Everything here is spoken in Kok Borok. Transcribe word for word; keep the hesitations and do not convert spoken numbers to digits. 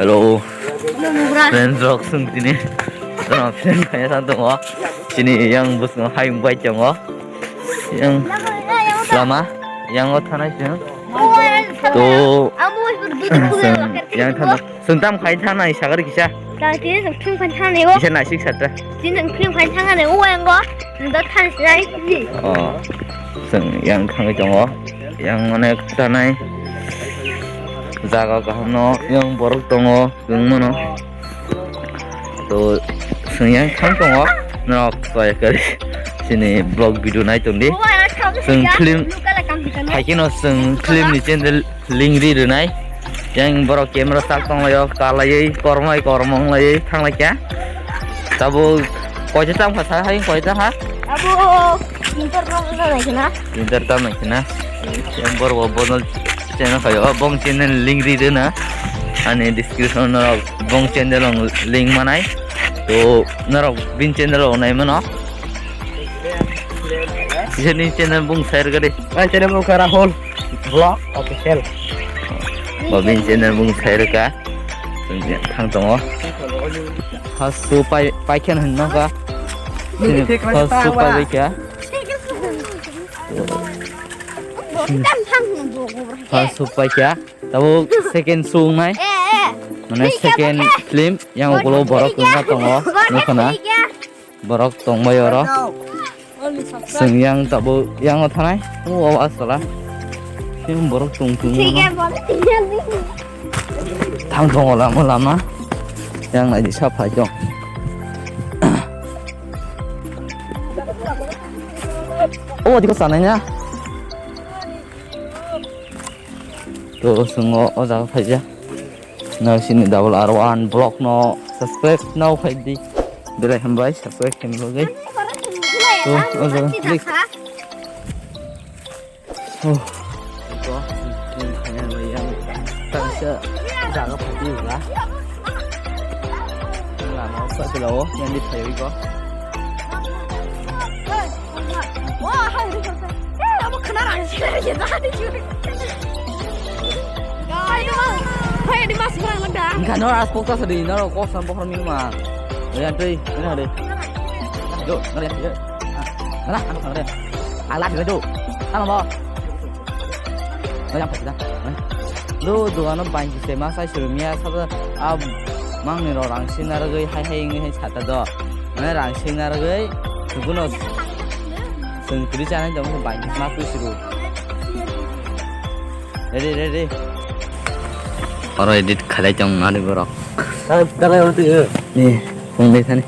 Hello. Hello, Mugra. Friends rok, sung tini. Jono film khaina thang tongo. Chini yang bwskango hayung bai tongo. Yang lama, yang o thanai sung. To, sung, yang thang, sung tam khai thanai sagari kisa. Kisa naisik satra. Chini film khaina thang ani o yang go. Sung da thanai sinai. Oh. Sung yang thangwi tongo. Yang onek tanai jaga kaham no, yang borok tongo, wng mano. To, sung yang thang tongo, nok kaya kari sini vlog video nai tong di. Sung film haikeno sung film ni channel link ri rwnai. Yang borok camera sak tong laio, kalaioi, kormai kormong laioi thang lai kya. Tabuk koita tang kha sa hai, koita ha? Abo Winter no no nai kena. Winter tam nai kena. Yang borok bo no channel khayo, bong channel link ri rwna. Ani description no bong channel ang link manai. To norok bin channel o nai mano. Sini channel bung share kari. Ai, channel bung kara hol. Vlog official. Bobin channel bung sai rwkha. Thang tongo. First shoe pai, paikhen hinno ka. First shoe pai kha. First shoe pai kha. Tabo second shoe nai. Mane second film yang ulo borok wngkha tongo. Nukho na. Borok tongbai oro. Chwng yang tabuk yang o thanai. O asala. Chwng borok tong tong mano. Thang tongo lama lama. Yang nai sa phai tong. O diko sanai na. To chwng o jaga phaija. Nang sini double R one vlog no subscribe no khai di. Belai hambai subscribe khaina bagwi. To o jaga click. Oh. Ko, ini khaina bagwi yang tangsa jaga phai di ba. Lama sa kilo yang di phai ko. Wngkha no as pokta sadi, no kok sam bokhor ni ma. Ya tei, ini hari. Do, no ya. Nara, ano kare. Ala di do. Ano bo. Lo yang phaida. Lo dogano bangki se ma sai suru miya sabo a mangni ro rang sina rogwi hai hai wngwi hai sata do. Mane rang sina rogwi suguno sengkri chanai do bangki ma twi suru. Ready, ready. Oro edit khalai tong nani borok. Tara, tara, tara, tara. Ni, kung dei thani.